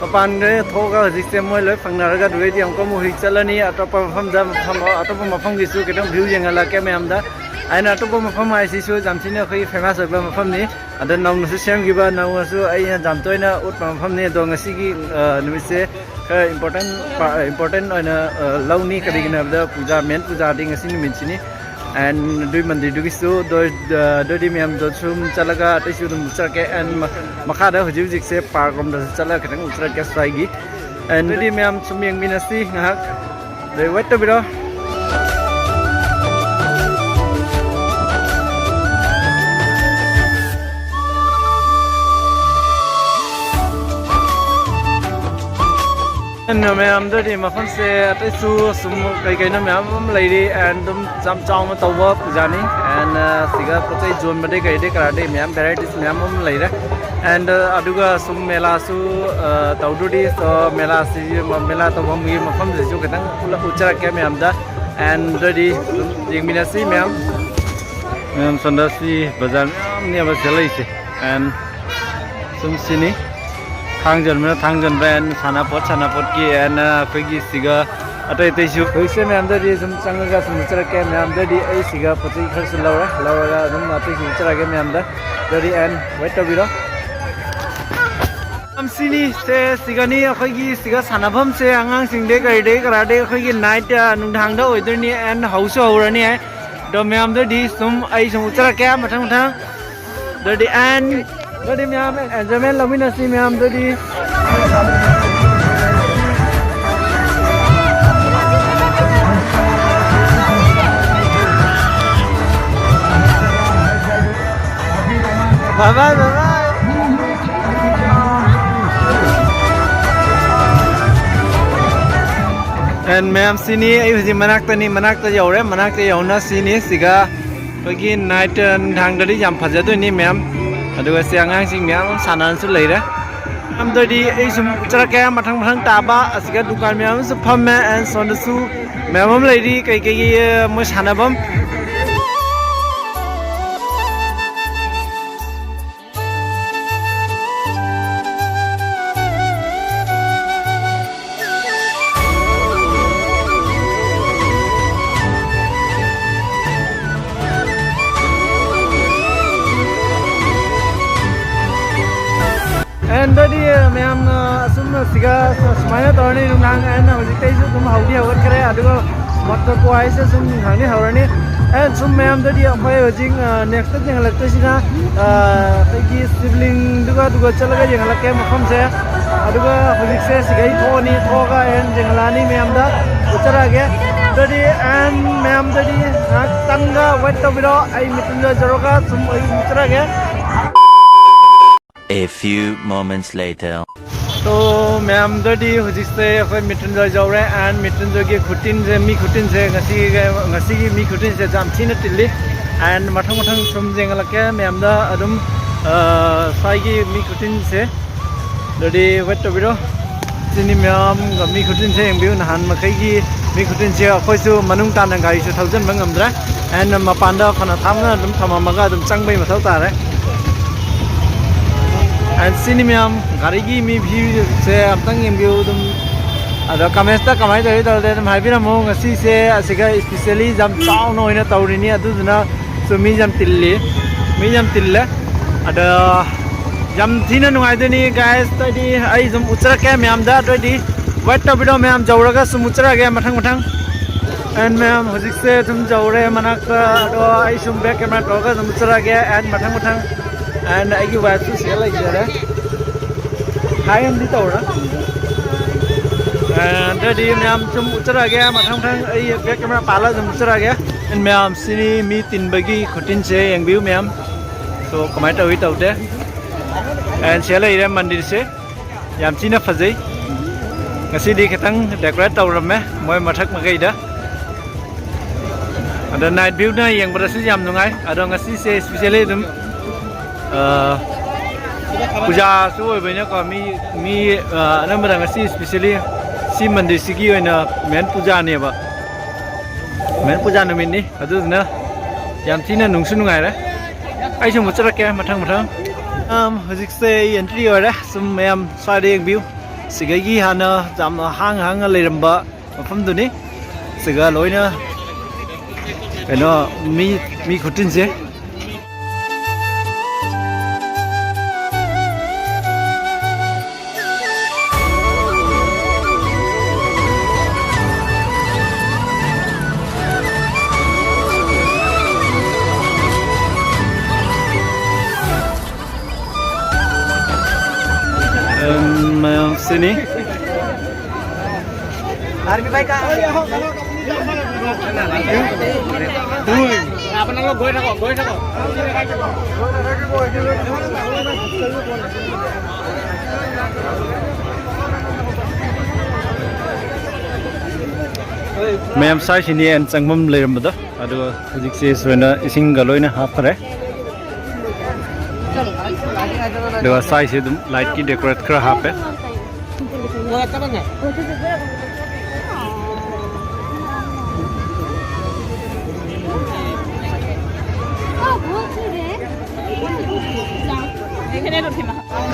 ꯃꯄꯥꯟꯗ ꯊꯣꯛꯑꯒ ꯍꯧꯖꯤꯛꯁꯦ ꯃꯣꯏ ꯂꯣꯏ ꯐꯪꯅꯔꯒ ꯑꯗꯨꯗꯩꯗꯤ ꯑꯃꯨꯛꯀ ꯑꯃꯨꯛ ꯍꯧꯖꯤꯛ ꯆꯠꯂꯅꯤ ꯑꯇꯣꯞꯄ ꯃꯐꯝꯗ, ꯃꯐꯝ, ꯑꯇꯣꯞꯄ ꯃꯐꯝꯒꯤꯁꯨ ꯈꯤꯇꯪ view ꯌꯦꯡꯍꯜꯂꯛꯀꯦ ꯃꯌꯥꯝꯗ꯫ ꯑꯩꯅ ꯑꯇꯣꯞꯄ ꯃꯐꯝ ꯍꯥꯏꯁꯤꯁꯨ ꯌꯥꯝ ꯊꯤꯅ ꯑꯩꯈꯣꯏꯒꯤ famous ꯑꯣꯏꯕ ꯃꯐꯝꯅꯤ꯫ ꯑꯗ ꯅꯧꯅꯁꯨ ꯁꯦꯝꯈꯤꯕ, ꯅꯧꯅꯁꯨ ꯑꯩꯅ ꯌꯥꯝ ꯇꯣꯏꯅ ꯎꯠꯄ ꯃꯐꯝꯅꯤ꯫ ꯑꯗꯣ ꯉꯁꯤꯒꯤ, ꯑ, ꯅꯨꯃꯤꯠꯁꯦ ꯈꯔ important ꯄꯥ-, important ꯑꯣꯏꯅ, ꯑ, ꯂꯧꯅꯤ꯫ ꯀꯔꯤꯒꯤꯅꯣ ꯍꯥꯏꯕꯗ ꯄꯨꯖꯥ, main ꯄꯨꯖꯥꯗꯤ ꯉꯁꯤ ꯅꯨꯃꯤꯠꯁꯤꯅꯤ꯫ And ꯑꯗꯨꯏ ꯃꯟꯗꯤꯔꯗꯨꯒꯤꯁꯨ ꯑꯗꯨ, ꯑ, ꯑꯗꯨꯗꯤ ꯃꯌꯥꯝꯗꯣ ꯁꯨꯝ ꯆꯠꯂꯒ ꯑꯇꯩꯁꯨ ꯑꯗꯨꯝ ꯎꯠꯆꯔꯛꯀꯦ꯫ And ꯃ-, ꯃꯈꯥꯗ ꯍꯧꯖꯤꯛ ꯍꯧꯖꯤꯛꯁꯦ park ꯔꯣꯝꯗꯁꯨ ꯆꯠꯂꯒ ꯈꯤꯇꯪ ꯎꯠꯆꯔꯛꯀꯦ ꯁ꯭ꯋꯥꯏꯒꯤ꯫ And ꯑꯗꯨꯗꯤ ꯃꯌꯥꯝ ꯁꯨꯝ ꯌꯦꯡꯃꯤꯟꯅꯁꯤ ꯉꯥꯏꯍꯥꯛ꯫ ꯑꯗꯩ wait ꯇꯧꯕꯤꯔꯣ꯫ ꯑꯩꯅ ꯃꯌꯥꯝꯗꯗꯤ ꯃꯐꯝꯁꯦ ꯑꯇꯩꯁꯨ ꯁꯨꯝ ꯀꯩ ꯀꯩꯅꯣ ꯃꯌꯥꯝ ꯑꯃ ꯂꯩꯔꯤ꯫ And ꯑꯗꯨꯝ ꯌꯥꯝ ꯆꯥꯎꯅ ꯇꯧꯕ ꯄꯨꯖꯥꯅꯤ꯫ And, ꯑ, ꯁꯤꯒ ꯄꯣꯠ ꯆꯩ ꯌꯣꯟꯕꯗꯩ ꯀꯩꯗꯩ ꯀꯔꯥꯗꯩ ꯃꯌꯥꯝ varieties ꯃꯌꯥꯝ ꯑꯃ ꯂꯩꯔꯦ꯫ And, ꯑ, ꯑꯗꯨꯒ ꯁꯨꯝ ꯃꯦꯂꯥꯁꯨ, ꯑ, ꯇꯧꯗꯣꯔꯤ꯫ So ꯃꯦꯂꯥꯁꯤ, ꯃꯦꯂꯥ ꯇꯧꯐꯝꯒꯤ ꯃꯐꯝꯁꯤꯁꯨ ꯈꯤꯇꯪ ꯎꯠꯂ-, ꯎꯠꯆꯔꯛꯀꯦ ꯃꯌꯥꯝꯗ꯫ And ꯑꯗꯨꯗꯤ ꯑꯗꯨꯝ ꯌꯦꯡꯃꯤꯟꯅꯁꯤ ꯃꯌꯥꯝ꯫ ꯃꯌꯥꯝ ꯁꯣꯝꯗ ꯁꯤ ꯕꯖꯥꯔ ꯃꯌꯥꯝꯅꯦꯕ ꯁꯤꯗ ꯂꯩꯁꯦ꯫ And ꯁꯨꯝ ꯁꯤꯅꯤ꯫ ꯊꯥꯡ ꯌꯣꯟꯕꯅ ꯊꯥꯡ ꯌꯣꯟꯕ, and ꯁꯥꯟꯅꯄꯣꯠ ꯁꯥꯟꯅꯄꯣꯠꯀꯤ, and ꯑꯩꯈꯣꯏꯒꯤ ꯁꯤꯒ ꯑꯇꯩ ꯑꯇꯩꯁꯨ꯫ ꯍꯧꯖꯤꯛꯁꯦ ꯃꯌꯥꯝꯗꯗꯤ ꯁꯨꯝ ꯆꯪꯉꯒ ꯁꯨꯝ ꯎꯠꯆꯔꯛꯀꯦ꯫ ꯃꯌꯥꯝꯗꯗꯤ ꯑꯩ ꯁꯤꯒ ꯄꯣꯠ ꯆꯩ ꯈꯔꯁꯨ ꯂꯧꯔꯦ, ꯂꯧꯔꯒ ꯑꯗꯨꯝ ꯑꯇꯩꯁꯨ ꯎꯠꯆꯔꯛꯑꯒꯦ ꯃꯌꯥꯝꯗ꯫ ꯑꯗꯨꯗꯤ and wait ꯇꯧꯕꯤꯔꯣ꯫ ꯁꯤꯅꯤ ꯁꯦ, ꯁꯤꯒꯅꯤ ꯑꯩꯈꯣꯏꯒꯤ ꯁꯤꯒ ꯁꯥꯟꯅꯐꯝꯁꯦ꯫ ꯑꯉꯥꯡꯁꯤꯡꯗꯩ ꯀꯔꯤꯗꯩ ꯀꯔꯥꯗꯩ ꯑꯩꯈꯣꯏꯒꯤ ꯅꯥꯏꯠ ꯅꯨꯡꯗꯥꯡꯗ ꯑꯣꯏꯗꯣꯏꯅꯤ꯫ ꯑꯦꯟ ꯍꯧꯁꯨ ꯍꯧꯔꯅꯤ ꯍꯥꯏ꯫ ꯑꯗꯣ ꯃꯌꯥꯝꯗꯗꯤ ꯁꯨꯝ ꯑꯩ ꯁꯨꯝ ꯎꯠꯆꯔꯛꯀꯦ ꯃꯊꯪ ꯃꯊꯪ꯫ ꯑꯗꯨꯗꯤ ꯑꯦꯟ ꯑꯗꯨꯗꯤ ꯃꯌꯥꯝ enjoyment ꯂꯧꯃꯤꯟꯅꯁꯤ ꯃꯌꯥꯝꯗꯗꯤ꯫ Bye bye, bye bye. And ꯃꯌꯥꯝ ꯁꯤꯅꯤ, ꯑꯩ ꯍꯧꯖꯤꯛ ꯃꯅꯥꯛꯇꯅꯤ, ꯃꯅꯥꯛꯇ ꯌꯧꯔꯦ꯫ ꯃꯅꯥꯛꯇ ꯌꯧꯅ ꯁꯤꯅꯤ ꯁꯤꯒ ꯑꯩꯈꯣꯏꯒꯤ ꯅꯥꯏꯠ ꯅꯨꯡꯗꯥꯡꯗꯗꯤ ꯌꯥꯝ ꯐꯖꯗꯣꯏꯅꯤ ꯃꯌꯥꯝ꯫ ꯑꯗꯨꯒ ꯁꯤ ꯑꯉꯥꯡꯁꯤꯡ ꯃꯌꯥꯝ ꯑꯃ ꯁꯥꯟꯅꯅꯁꯨ ꯂꯩꯔꯦ꯫ ꯃꯌꯥꯝꯗꯗꯤ ꯑꯩ ꯁꯨꯝ ꯎꯠꯆꯔꯛꯀꯦ ꯃꯊꯪ ꯃꯊꯪ ꯇꯥꯕ꯫ ꯑꯁꯤꯒ ꯗꯨꯀꯥꯟ ꯃꯌꯥꯝ ꯑꯃꯁꯨ ꯐꯝꯃꯦ꯫ ꯑꯦꯟ ꯁꯣꯝꯗꯁꯨ ꯃꯌꯥꯝ ꯑꯃ ꯂꯩꯔꯤ ꯀꯩꯀꯩꯒꯤ ꯃꯣꯏ ꯁꯥꯟꯅꯐꯝ꯫ ꯑꯦꯟꯗꯗꯤ ꯃꯌꯥꯝꯅ ꯑꯁꯨꯝꯅ ꯁꯤꯒ ꯁꯨꯃꯥꯏꯅ ꯇꯧꯔꯅꯤ ꯅꯨꯡꯗꯥꯡ꯫ ꯑꯦꯟ ꯍꯧꯖꯤꯛꯇꯩꯁꯨ ꯑꯗꯨꯝ ꯍꯧꯗꯤ ꯍꯧꯒꯠꯈ꯭ꯔꯦ, ꯑꯗꯨꯒ ꯃꯣꯇꯣꯔ ꯀꯣ ꯍꯥꯏꯁꯦ ꯁꯨꯝ ꯅꯨꯡꯗꯥꯡꯗꯤ ꯍꯧꯔꯅꯤ꯫ ꯑꯦꯟ ꯁꯨꯝ ꯃꯌꯥꯝꯗꯗꯤ ꯑꯩꯈꯣꯏ ꯍꯧꯖꯤꯛ ꯅꯦꯛꯁꯇ ꯌꯦꯡꯍꯜꯂꯛꯇꯣꯏꯁꯤꯅ ꯑꯩꯈꯣꯏꯒꯤ ꯁꯤꯕꯂꯤꯡꯗꯨꯒ ꯑꯗꯨꯒ ꯆꯠꯂꯒ ꯌꯦꯡꯍꯜꯂꯛꯀꯦ ꯃꯐꯝꯁꯦ꯫ ꯑꯗꯨꯒ ꯍꯧꯖꯤꯛꯁꯦ ꯁꯤꯒꯩ ꯊꯣꯛꯑꯅꯤ, ꯊꯣꯛꯑꯒ ꯑꯦꯟ ꯌꯦꯡꯍꯜꯂꯛꯑꯅꯤ ꯃꯌꯥꯝꯗ ꯎꯠꯆꯔꯛꯑꯒꯦ꯫ ꯑꯗꯨꯗꯤ ꯑꯦꯟ ꯃꯌꯥꯝꯗꯗꯤ ꯉꯥꯏꯍꯥꯛꯇꯪꯒ ꯋꯦꯠ ꯇꯧꯕꯤꯔꯣ, ꯑꯩ ꯃꯤꯊꯨꯟꯖꯣꯏ ꯖꯧꯔꯒ ꯁꯨꯝ ꯑꯩ ꯎꯠꯆꯔꯛꯑꯒꯦ꯫ A few moments later. ꯇꯣ ꯃꯌꯥꯝꯗꯗꯤ ꯍꯧꯖꯤꯛꯁꯦ ꯑꯩꯈꯣꯏ ꯃꯤꯊꯨꯟꯖꯣꯏ ꯌꯧꯔꯦ꯫ ꯑꯦꯟ ꯃꯤꯊꯨꯟꯖꯣꯏꯒꯤ ꯈꯨꯇꯤꯟꯁꯦ, ꯃꯤ ꯈꯨꯇꯤꯟꯁꯦ ꯉꯁꯤꯒꯤ ꯉꯁꯤꯒꯤ ꯃꯤ ꯈꯨꯇꯤꯟꯁꯦ ꯌꯥꯝ ꯊꯤꯅ ꯇꯤꯜꯂꯤ꯫ ꯑꯦꯟ ꯃꯊꯪ ꯃꯊꯪ ꯁꯨꯝ ꯌꯦꯡꯍꯜꯂꯛꯀꯦ ꯃꯌꯥꯝꯗ ꯑꯗꯨꯝ꯫ ꯑ, ꯁ꯭ꯋꯥꯏꯒꯤ ꯃꯤ ꯈꯨꯇꯤꯟꯁꯦ ꯑꯗꯨꯗꯤ ꯋꯦꯠ ꯇꯧꯕꯤꯔꯣ꯫ ꯁꯤꯅꯤ ꯃꯌꯥꯝꯒ ꯃꯤ ꯈꯨꯇꯤꯟꯁꯦ ꯌꯦꯡꯕꯤꯌꯨ꯫ ꯅꯍꯥꯟ ꯃꯈꯩꯒꯤ ꯃꯤ ꯈꯨꯇꯤꯟꯁꯦ ꯑꯩꯈꯣꯏꯁꯨ ꯃꯅꯨꯡ ꯇꯥꯅ ꯒꯥꯔꯤꯁꯦ ꯊꯧꯖꯤꯟꯕ ꯉꯝꯗ꯭ꯔꯦ꯫ ꯑꯦꯟ ꯃꯄꯥꯟꯗ ꯐꯅ ꯊꯥꯞꯅ ꯑꯗꯨꯝ ꯊꯝꯃꯝꯃꯒ ꯑꯗꯨꯝ ꯆꯪꯕꯩ ꯃꯊꯧ ꯇꯥꯔꯦ꯫ ꯑꯦꯟ ꯁꯤꯅꯤ ꯃꯌꯥꯝ ꯒꯥꯔꯤꯒꯤ ꯃꯤ ꯚ꯭ꯌꯨꯁꯦ ꯑꯝꯇꯪ ꯌꯦꯡꯕꯤꯌꯨ ꯑꯗꯨꯝ꯫ ꯑꯗꯣ ꯀꯃꯦꯟꯁꯇ ꯀꯃꯥꯏꯅ ꯇꯧꯔꯤ ꯇꯧꯔꯗꯤ ꯑꯗꯨꯝ ꯍꯥꯏꯕꯤꯔꯝꯃꯨ꯫ ꯉꯁꯤꯁꯦ ꯑꯁꯤꯒ ꯏꯁꯄꯤꯁꯦꯂꯤ ꯌꯥꯝ ꯆꯥꯎꯅ ꯑꯣꯏꯅ ꯇꯧꯔꯤꯅꯤ, ꯑꯗꯨꯗꯨꯅ ꯁꯨ ꯃꯤ ꯌꯥꯝ ꯇꯤꯜꯂꯤ, ꯃꯤ ꯌꯥꯝ ꯇꯤꯜꯂꯦ꯫ ꯑꯗ ꯌꯥꯝ ꯊꯤꯅ ꯅꯨꯡꯉꯥꯏꯗꯣꯏꯅꯤ, guys꯫ ꯑꯗꯨꯗꯤ ꯑꯩ ꯁꯨꯝ ꯎꯠꯆꯔꯛꯀꯦ ꯃꯌꯥꯝꯗ꯫ ꯑꯗꯨꯗꯤ wait ꯇꯧꯕꯤꯔꯣ ꯃꯌꯥꯝ, ꯌꯧꯔꯒ ꯁꯨꯝ ꯎꯠꯆꯔꯛꯑꯒꯦ ꯃꯊꯪ ꯃꯊꯪ꯫ And ꯃꯌꯥꯝ, ꯍꯧꯖꯤꯛꯁꯦ ꯁꯨꯝ ꯌꯧꯔꯦ ꯃꯅꯥꯛꯇ꯫ ꯑꯗꯣ ꯑꯩ ꯁꯨꯝ back camera ꯇꯧꯔꯒ ꯁꯨꯝ ꯎꯠꯆꯔꯛꯑꯒꯦ꯫ And ꯃꯊꯪ ꯃꯊꯪ꯫ And ꯑꯩꯒꯤ wife ꯁꯨ ꯁꯤꯗ ꯂꯩꯖꯔꯦ꯫ Hi ꯑꯃꯗꯤ ꯇꯧꯔ꯫ And ꯑꯗꯨꯗꯤ ꯃꯌꯥꯝ ꯁꯨꯝ ꯎꯠꯆꯔꯛꯑꯒꯦ ꯃꯊꯪ ꯃꯊꯪ꯫ ꯑꯩ back camera ꯄꯥꯜꯂꯒ ꯁꯨꯝ ꯎꯠꯆꯔꯛꯑꯒꯦ꯫ And ꯃꯌꯥꯝ, ꯁꯤꯅꯤ ꯃꯤ ꯇꯤꯟꯕꯒꯤ ꯈꯨꯇꯤꯟꯁꯦ, ꯌꯦꯡꯕꯤꯌꯨ ꯃꯌꯥꯝ꯫ So ꯀꯃꯥꯏꯅ ꯇꯧꯏ ꯇꯧꯗꯦ꯫ And ꯁꯤꯗ ꯂꯩꯔꯦ ꯃꯟꯗꯤꯔꯁꯦ꯫ ꯌꯥꯝ ꯊꯤꯅ ꯐꯖꯩ꯫ ꯉꯁꯤꯗꯤ ꯈꯤꯇꯪ decorate ꯇꯧꯔꯝꯃꯦ ꯃꯣꯏ ꯃꯊꯛ ꯃꯈꯩꯗ꯫ ꯑꯗꯣ night view ꯅ ꯌꯦꯡꯕꯗꯁꯨ ꯌꯥꯝ ꯅꯨꯡꯉꯥꯏ꯫ ꯑꯗꯣ ꯉꯁꯤꯁꯦ specially ꯑꯗꯨꯝ, ꯑ, ꯄꯨꯖꯥꯁꯨ ꯑꯣꯏꯕꯅꯤꯅꯀꯣ, ꯃꯤ, ꯃꯤ, ꯑ, ꯑꯅꯝꯕꯅ ꯉꯁꯤ specially ꯁꯤ ꯃꯟꯗꯤꯔꯁꯤꯒꯤ ꯑꯣꯏꯅ main ꯄꯨꯖꯥꯅꯦꯕ꯫ Main ꯄꯨꯖꯥ ꯅꯨꯃꯤꯠꯅꯤ꯫ ꯑꯗꯨꯗꯨꯅ ꯌꯥꯝ ꯊꯤꯅ ꯅꯨꯡꯁꯨ ꯅꯨꯡꯉꯥꯏꯔꯦ꯫ ꯑꯩꯁꯨ ꯑꯃꯨꯛ ꯆꯠꯂꯛꯀꯦ ꯃꯊꯪ ꯃꯊꯪ꯫ ꯑꯝ, ꯍꯧꯖꯤꯛꯁꯦ ꯑꯩ entry ꯑꯣꯏꯔꯦ꯫ ꯁꯨꯝ ꯃꯌꯥꯝ ꯁ꯭ꯋꯥꯏꯗ ꯌꯦꯡꯕꯤꯌꯨ꯫ ꯁꯤꯒꯒꯤ ꯍꯥꯟꯅ ꯌꯥꯝꯅ ꯍꯥꯡ ꯍꯥꯡꯅ ꯂꯩꯔꯝꯕ ꯃꯐꯝꯗꯨꯅꯤ꯫ ꯁꯤꯒ ꯂꯣꯏꯅ ꯀꯩꯅꯣ ꯃꯤ, ꯃꯤ ꯈꯨꯇꯤꯟꯁꯦ꯫ Em, ꯃꯌꯥꯝꯁꯤꯅꯤ꯫ আপোনালোক গৈ থাকক, গৈ থাকক। ꯃꯌꯥꯝ ꯁ꯭ꯋꯥꯏꯁꯤꯅꯤ ꯑꯩꯅ ꯆꯪꯐꯝ ꯂꯩꯔꯝꯕꯗꯣ꯫ ꯑꯗꯨꯒ ꯍꯧꯖꯤꯛꯁꯦ ꯁꯨꯃꯥꯏꯅ ꯏꯁꯤꯡꯒ ꯂꯣꯏꯅ ꯍꯥꯞꯈ꯭ꯔꯦ꯫ ꯑꯗꯨꯒ ꯁ꯭ꯋꯥꯏꯁꯦ ꯑꯗꯨꯝ light ꯀꯤ decorate ꯈꯔ ꯍꯥꯞꯄꯦ꯫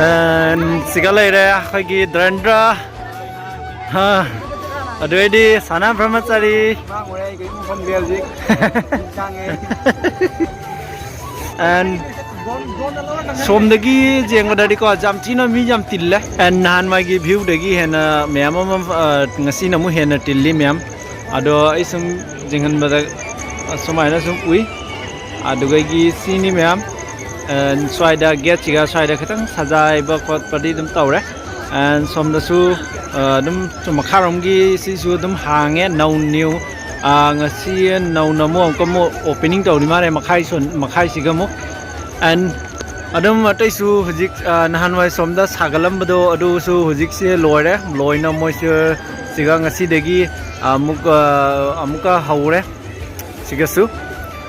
And ꯁꯤꯒ ꯂꯩꯔꯦ ꯑꯩꯈꯣꯏꯒꯤ ꯗ꯭ꯔꯦꯟꯗ꯭ꯔ꯫ ꯍꯥ꯫ ꯑꯗꯨ ꯑꯣꯏꯗꯤ ꯁꯅꯥ ꯕ꯭ꯔꯍꯃꯆꯥꯔꯤ꯫ ꯃꯥꯡꯉꯨꯔꯦ ꯑꯩ ꯀꯔꯤꯝ ꯈꯪꯗꯦ ꯍꯧꯖꯤꯛ꯫ ꯆꯪꯉꯦ꯫ And ꯁꯣꯝꯗꯒꯤ ꯌꯦꯡꯕꯗꯗꯤꯀꯣ, ꯌꯥꯝ ꯊꯤꯅ ꯃꯤ ꯌꯥꯝ ꯇꯤꯜꯂꯦ꯫ And ꯅꯍꯥꯟꯋꯥꯏꯒꯤ viewꯗꯒꯤ ꯍꯦꯟꯅ ꯃꯌꯥꯝ ꯑꯃ, ꯑ, ꯉꯁꯤꯅ ꯑꯃꯨꯛ ꯍꯦꯟꯅ ꯇꯤꯜꯂꯤ ꯃꯌꯥꯝ꯫ ꯑꯗꯣ ꯑꯩ ꯁꯨꯝ ꯌꯦꯡꯍꯟꯕꯗ, ꯑ, ꯁꯨꯃꯥꯏꯅ ꯁꯨꯝ ꯎꯏ꯫ ꯑꯗꯨꯗꯒꯤ ꯁꯤꯅꯤ ꯃꯌꯥꯝ, ꯑ, ꯁ꯭ꯋꯥꯏꯗ gateꯁꯤꯒ ꯁ꯭ꯋꯥꯏꯗ ꯈꯤꯇꯪ ꯁꯖꯥꯏꯕ ꯈꯣꯠꯄꯗꯤ ꯑꯗꯨꯝ ꯇꯧꯔꯦ꯫ And ꯁꯣꯝꯗꯁꯨ, ꯑ, ꯑꯗꯨꯝ ꯁꯨꯝ ꯃꯈꯥꯔꯣꯝꯒꯤ ꯁꯤꯁꯨ ꯑꯗꯨꯝ ꯍꯥꯡꯉꯦ, ꯅꯧ new꯫ ꯑ, ꯉꯁꯤ ꯅꯧꯅ ꯑꯃꯨꯛ ꯑꯃꯨꯛꯀ ꯑꯃꯨꯛ opening ꯇꯧꯔꯤ ꯃꯥꯜꯂꯦ, ꯃꯈꯥꯏ ꯁꯣꯟ-, ꯃꯈꯥꯏꯁꯤꯒ ꯑꯃꯨꯛ꯫ And ꯑꯗꯨꯝ ꯑꯇꯩꯁꯨ ꯍꯧꯖꯤꯛ, ꯑ, ꯅꯍꯥꯟꯋꯥꯏ ꯁꯣꯝꯗ ꯁꯥꯒꯠꯂꯝꯕꯗꯣ ꯑꯗꯨꯁꯨ ꯍꯧꯖꯤꯛꯁꯦ ꯂꯣꯏꯔꯦ꯫ ꯂꯣꯏꯅ ꯃꯣꯏꯁꯦ ꯁꯤꯒ ꯉꯁꯤꯗꯒꯤ ꯑꯃꯨꯛ, ꯑ, ꯑꯃꯨꯛꯀ ꯍꯧꯔꯦ ꯁꯤꯒꯁꯨ꯫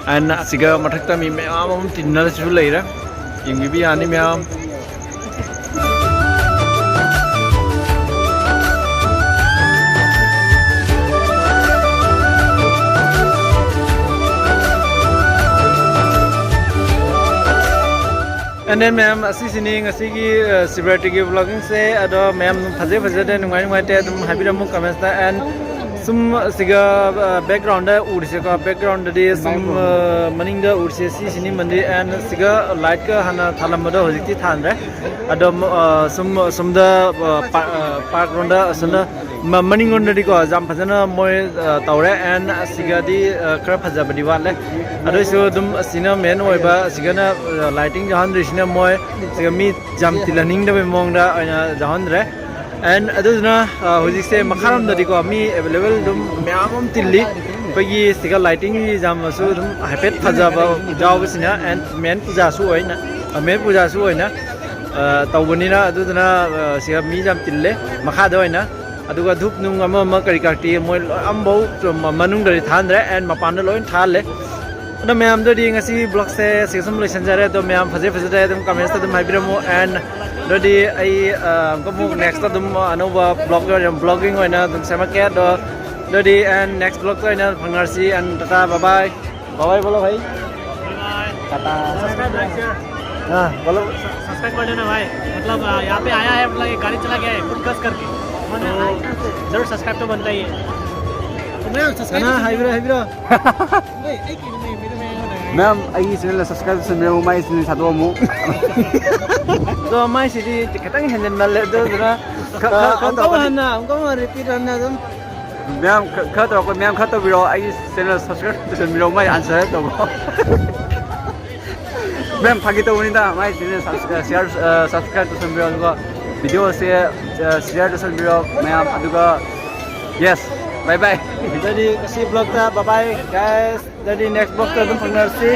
And ꯁꯤꯒ ꯃꯊꯛꯇ ꯃꯤ ꯃꯌꯥꯝ ꯑꯃ ꯇꯤꯟꯅꯔꯁꯨ ꯂꯩꯔꯦ꯫ ꯌꯦꯡꯕꯤꯕ ꯌꯥꯅꯤ ꯃꯌꯥꯝ꯫ And then ꯃꯌꯥꯝ, ꯑꯁꯤꯁꯤꯅꯤ ꯉꯁꯤꯒꯤ, ꯑ, ꯁꯤꯕꯔꯥꯇ꯭ꯔꯤꯒꯤ vloggingꯁꯦ꯫ ꯑꯗꯣ ꯃꯌꯥꯝ ꯐꯖꯩ ꯐꯖꯗꯦ, ꯅꯨꯡꯉꯥꯏ ꯅꯨꯡꯉꯥꯏꯇꯦ ꯑꯗꯨꯝ ꯍꯥꯏꯕꯤꯔꯝꯃꯨ commentsꯇ꯫ And ꯁꯨꯝ ꯁꯤꯒ, ꯑ, backgroundꯗ ꯎꯔꯤꯁꯦꯀꯣ, backgroundꯗꯗꯤ ꯁꯨꯝ, ꯑ, ꯃꯅꯤꯡꯗ ꯎꯔꯤꯁꯦ ꯁꯤꯁꯤꯅꯤ ꯃꯟꯗꯤꯔ꯫ And ꯁꯤꯒ lightꯀ ꯍꯥꯟꯅ ꯊꯥꯜꯂꯝꯕꯗꯣ ꯍꯧꯖꯤꯛꯇꯤ ꯊꯥꯟꯗ꯭ꯔꯦ꯫ ꯑꯗꯣ, ꯑ, ꯁꯨꯝ, ꯁꯣꯝꯗ, ꯑ, ꯄꯥ-, ꯑ, parkꯔꯣꯝꯗ ꯑꯁꯣꯝꯗ ꯃ-, ꯃꯅꯤꯡꯂꯣꯝꯗꯗꯤꯀꯣ ꯌꯥꯝ ꯐꯖꯅ ꯃꯣꯏ, ꯑ, ꯇꯧꯔꯦ꯫ And ꯑꯁꯤꯒꯗꯤ, ꯑ, ꯈꯔ ꯐꯖꯕꯗꯤ ꯋꯥꯠꯂꯦ꯫ ꯑꯗꯨꯏꯁꯨ ꯑꯗꯨꯝ ꯑꯁꯤꯅ main ꯑꯣꯏꯕ, ꯑꯁꯤꯒꯅ, ꯑ, lighting ꯌꯥꯎꯍꯟꯗ꯭ꯔꯤꯁꯤꯅ ꯃꯣꯏ ꯁꯤꯒ ꯃꯤ ꯌꯥꯝ ꯇꯤꯜꯍꯟꯅꯤꯡꯗꯕꯒꯤ ꯃꯑꯣꯡꯗ ꯑꯣꯏꯅ ꯌꯥꯎꯍꯟꯗ꯭ꯔꯦ꯫ And ꯑꯗꯨꯗꯨꯅ, ꯑ, ꯍꯧꯖꯤꯛꯁꯦ ꯃꯈꯥꯔꯣꯝꯗꯗꯤꯀꯣ ꯃꯤ available ꯑꯗꯨꯝ ꯃꯌꯥꯝ ꯑꯃ ꯇꯤꯜꯂꯤ꯫ ꯑꯩꯈꯣꯏꯒꯤ ꯁꯤꯒ lightingꯒꯤ ꯌꯥꯝꯅꯁꯨ ꯑꯗꯨꯝ ꯍꯥꯏꯐꯦꯠ ꯐꯖꯕ ꯌꯥꯎꯕꯁꯤꯅ, and main ꯄꯨꯖꯥꯁꯨ ꯑꯣꯏꯅ, main ꯄꯨꯖꯥꯁꯨ ꯑꯣꯏꯅ, ꯑ, ꯇꯧꯕꯅꯤꯅ ꯑꯗꯨꯗꯨꯅ, ꯑ, ꯁꯤꯒ ꯃꯤ ꯌꯥꯝ ꯇꯤꯜꯂꯦ ꯃꯈꯥꯗ ꯑꯣꯏꯅ꯫ ꯑꯗꯨꯒ ꯙꯨꯞ ꯅꯨꯡ ꯑꯃ ꯑꯃ ꯀꯔꯤ ꯀꯔꯥꯛꯇꯤ ꯃꯣꯏ ꯂꯣꯏ ꯑꯝꯐꯥꯎ ꯃꯅꯨꯡꯗꯗꯤ ꯊꯥꯍꯟꯗ꯭ꯔꯦ, and ꯃꯄꯥꯟꯗ ꯂꯣꯏ ꯊꯥꯍꯜꯂꯦ꯫ ꯑꯗꯣ ꯃꯌꯥꯝꯗꯗꯤ ꯉꯁꯤ vlogꯁꯦ ꯁꯤꯒ ꯁꯨꯝ ꯂꯣꯏꯁꯤꯟꯖꯔꯦ꯫ ꯑꯗꯣ ꯃꯌꯥꯝ ꯐꯖꯩ ꯐꯖꯗꯦ ꯑꯗꯨꯝ commentsꯇ ꯑꯗꯨꯝ ꯍꯥꯏꯕꯤꯔꯝꯃꯨ꯫ And ꯑꯗꯨꯗꯤ ꯑꯩ, ꯑ, ꯑꯃꯨꯛ next ꯑꯗꯨꯝ ꯑꯅꯧꯕ vlog ꯑꯣꯏꯅ, vlogging ꯑꯣꯏꯅ ꯑꯗꯨꯝ ꯁꯦꯝꯃꯛꯀꯦ꯫ ꯑꯗꯣ ꯑꯗꯨꯗꯤ and next vlogꯇ ꯑꯣꯏꯅ ꯐꯪꯅꯔꯁꯤ꯫ And tata, bye bye. Bye bye बोलो भाई। Bye bye। Tata। Subscribe like share। हाँ, बोलो। Subscribe कर देना भाई। मतलब, आ, यहाँ पे आया है, मतलब, ये गाड़ी चला गया है, खुद कस करके। तो जरूर subscribe तो बनता ही है। तो मैं subscribe है ना, हाय ब्रो, हाय ब्रो। नहीं, एक, नहीं, मेरे में ꯃꯌꯥꯝ ꯑꯩꯒꯤ ꯆꯦꯅꯦꯜꯗ ꯁꯕꯁꯀ꯭ꯔꯥꯏꯕ ꯇꯧꯁꯟꯕꯤꯔꯝꯃꯨ, ꯃꯥꯏ ꯆꯦꯅꯦꯜ ꯊꯥꯗꯣꯛꯑꯝꯃꯨ꯫ ꯑꯗꯣ ꯃꯥꯏꯁꯤꯗꯤ ꯈꯤꯇꯪ ꯍꯦꯟꯖꯤꯟꯃꯜꯂꯦ, ꯑꯗꯨꯗꯨꯅ ꯈ- ꯈ- ꯈ- ꯑꯃꯨꯛꯀ ꯇꯧꯒꯅꯤ꯫ ꯍꯟꯅ, ꯑꯃꯨꯛꯀ ꯍꯟꯅ ꯔꯤꯄꯤꯠ ꯍꯟꯅ ꯑꯗꯨꯝ ꯃꯌꯥꯝ ꯈ- ꯈꯔ ꯇꯧꯔꯛꯄ, ꯃꯌꯥꯝ ꯈꯔ ꯇꯧꯕꯤꯔꯣ, ꯑꯩꯒꯤ ꯆꯦꯅꯦꯜ ꯁꯕꯁꯀ꯭ꯔꯥꯏꯕ ꯇꯧꯁꯟꯕꯤꯔꯣ, ꯃꯥꯏ ꯑꯟꯁꯔ ꯇꯧꯕ꯫ ꯃꯌꯥꯝ ꯐꯥꯒꯤ ꯇꯧꯕꯅꯤꯗ, ꯃꯥꯏ ꯆꯦꯅꯦꯜ ꯁꯕꯁ- ꯑ, ꯁꯤꯌꯥꯔ, ꯑ, ꯁꯕꯁꯀ꯭ꯔꯥꯏꯕ ꯇꯧꯁꯟꯕꯤꯔꯣ, ꯑꯗꯨꯒ ꯚꯤꯗꯤꯑꯣꯁꯦ, ꯑ, ꯁꯤꯌꯥꯔ ꯇꯧꯁꯟꯕꯤꯔꯣ ꯃꯌꯥꯝ, ꯑꯗꯨꯒ ꯌꯦꯁ, ꯕꯥꯏ ꯕꯥꯏ꯫ ꯑꯗꯨꯗꯤ ꯉꯁꯤ ꯕ꯭ꯂꯣꯛꯇ ꯕꯥꯏ ꯕꯥꯏ, ꯒꯥꯏꯁ꯫ ꯑꯗꯨꯗꯤ ꯅꯦꯛꯁ ꯕ꯭ꯂꯣꯛꯇ ꯑꯗꯨꯝ ꯐꯪꯅꯔꯁꯤ꯫